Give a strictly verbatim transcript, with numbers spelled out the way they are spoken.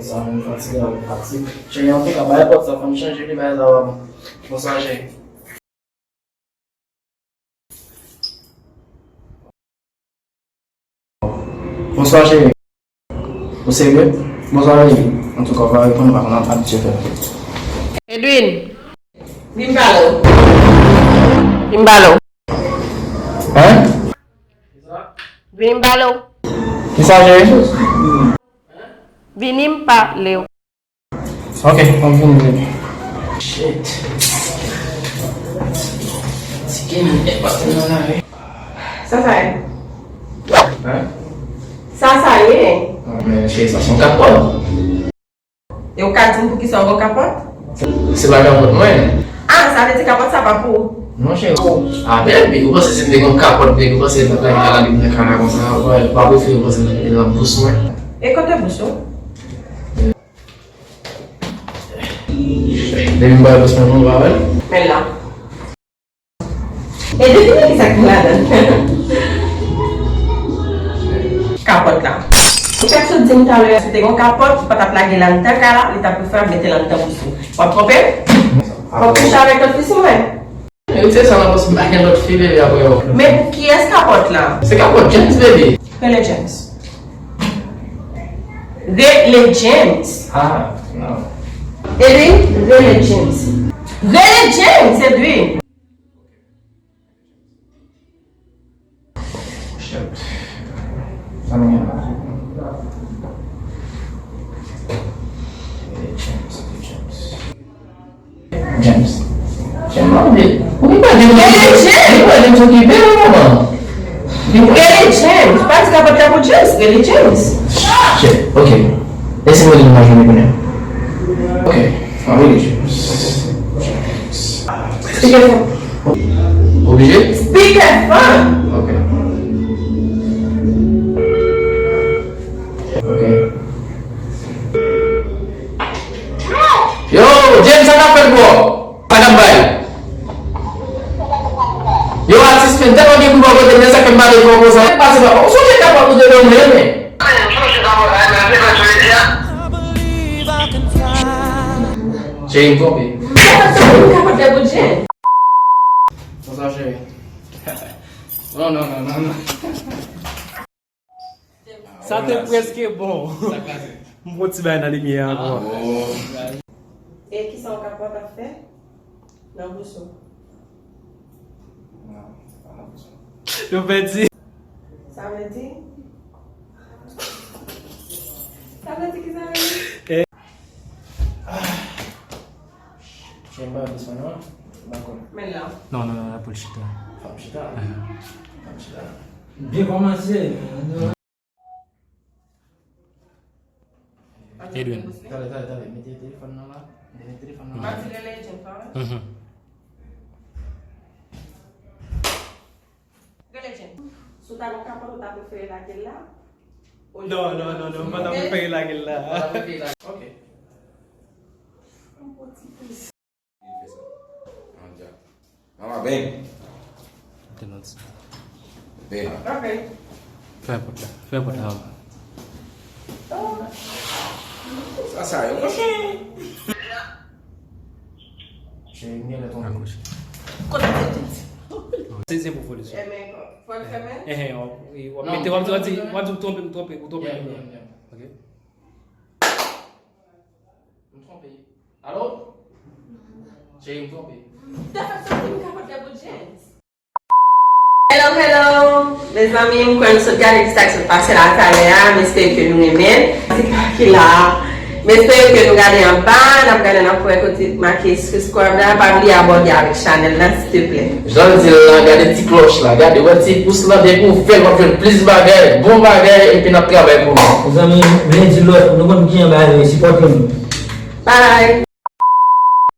Sa, m fatige avèk fatig. Cheri, antouka, bay pòt sa, fò m chanje li, bay sa pa bon. Bonswa, cheri. Bonswa, cheri. Ou serye? Bonswa, baby. Antouka, ou pa reponn, ou pa konn abitye fè. Edwin. Vin pale w. Vin pale w. Hein? Vin pale w. Kisa, cheri? Vini m pale w. Ok, m ap vini, baby. Shit. Ti Kenny e pa te nan lari. Sa sa ye? Hein? Sa sa ye? Ah, men cheri, sa se yon kapòt. E ou ka di m poukisa ou gen yon kapòt? Se pa kapòt mwen. Ah, sa vle di kapòt sa pa pou ou? Non, cheri. Ah, baby, ou panse si m te gen yon kapòt, baby, ou panse m t ap lage a la limyè kara konsa? Wè, pa prefere ou panse m te mete l nan bous mwen? E kote bous ou? Depi m bay bous mwen, nou pa wè l. Men la. E devine kisa ki ladan. Kapòt la. Ou t ap sot di m talè a, si w te gen yon kapòt, ou pa t ap lage l anndan kay la, li t ap prefere mete l anndan bous ou. W ap twonpe m? W ap kouche avèk lòt fi sou mwen? Retire sa nan pòch, m pa gen lòt fi, bebe, apre yo. Men pou kiyès kapòt la? Se kapòt James, bebe. Rele James. Rele James. Ah, non. Edwin, rele James. Rele James, Edwin. Shit. Sa nou gen la? James, James. James. James, non, men, ou gen pa James okipe. James! Ou gen pa James okipe, non, manman. Rele James. Pa di kapòt la pou James. Rele James. Shit, ok. Èske mwen gen nan jounen kounye a? Ok. Ah, rele James. James. Speakerphone. Oblije? Speakerphone. Ok. Ok. Yo, James, sa k ap fèt, bro? Sa k ap bay? Yo, atis, men, tèlman gen kou bò kote m, men sa k fè m pale twò konsa. Mwen pase pa, ou sonje kapòt ou te ban mwen, men. Cheri, m twonpe. Kapòt la pou James. Bonswa, cheri. Non, non, non, non, non. Sa te prèske bon. Sa k pase? M pran ti bagay nan limyè a ankò. Ah, bon. E kisa w kapòt ap fè nan bous ou? Non, se pa nan bous mwen. Yo pèdi. Sa vle di? Sa vle di ki sa vle di? Eh. Ah. Chen ba bous mwen non. Dakò. Men la. Non, non, non, la pou l chita. Fò m chita. Fò m chita. Byen kòmanse. Edwin. Tande, tande, tande. Mete telefòn nan la. Mete telefòn nan la. Mhm. Rele Jen. Si w ta gen yon kapòt, ou ta prefere lage l la? Non, non, non, non, m pa ta prefere lage l la. Ok. Mama ben. Te nòt. Ben. Ok. Fè pòt la. Fè pòt la. Sa, sa yo, monchè. Cheri, m gen lè tonbe. Raproche. Kote w te di? Se, se pou foli sou. Enben, fò l fèmen? Enhen, w ap, w ap mete, w ap di, w ap di, w ap di, ou twonpe, m twonpe, ou twonpe. Ok. M twonpe. Alo? Cheri, m twonpe. Te fè soti m kapòt la pou James. Hello, hello! Mezanmi, m kwè nou sot gade kisa k sot pase la talè a. M espere ke nou renmen l. Ti pa ki la. M espere ke nou gade anba. N ap gade, n ap wè kote make subscribe la. Pa bliye abòne avèk chanèl la, silteplè. Jan l di l la, gade ti klòch la. Gade, wè ti pous la, depi w fè l, w ap jwenn plis bagay, bon bagay, epi n ap travay pou nou. Mezanmi, lendi lòt, nou konn ki anba yo, sipòte nou. Bye!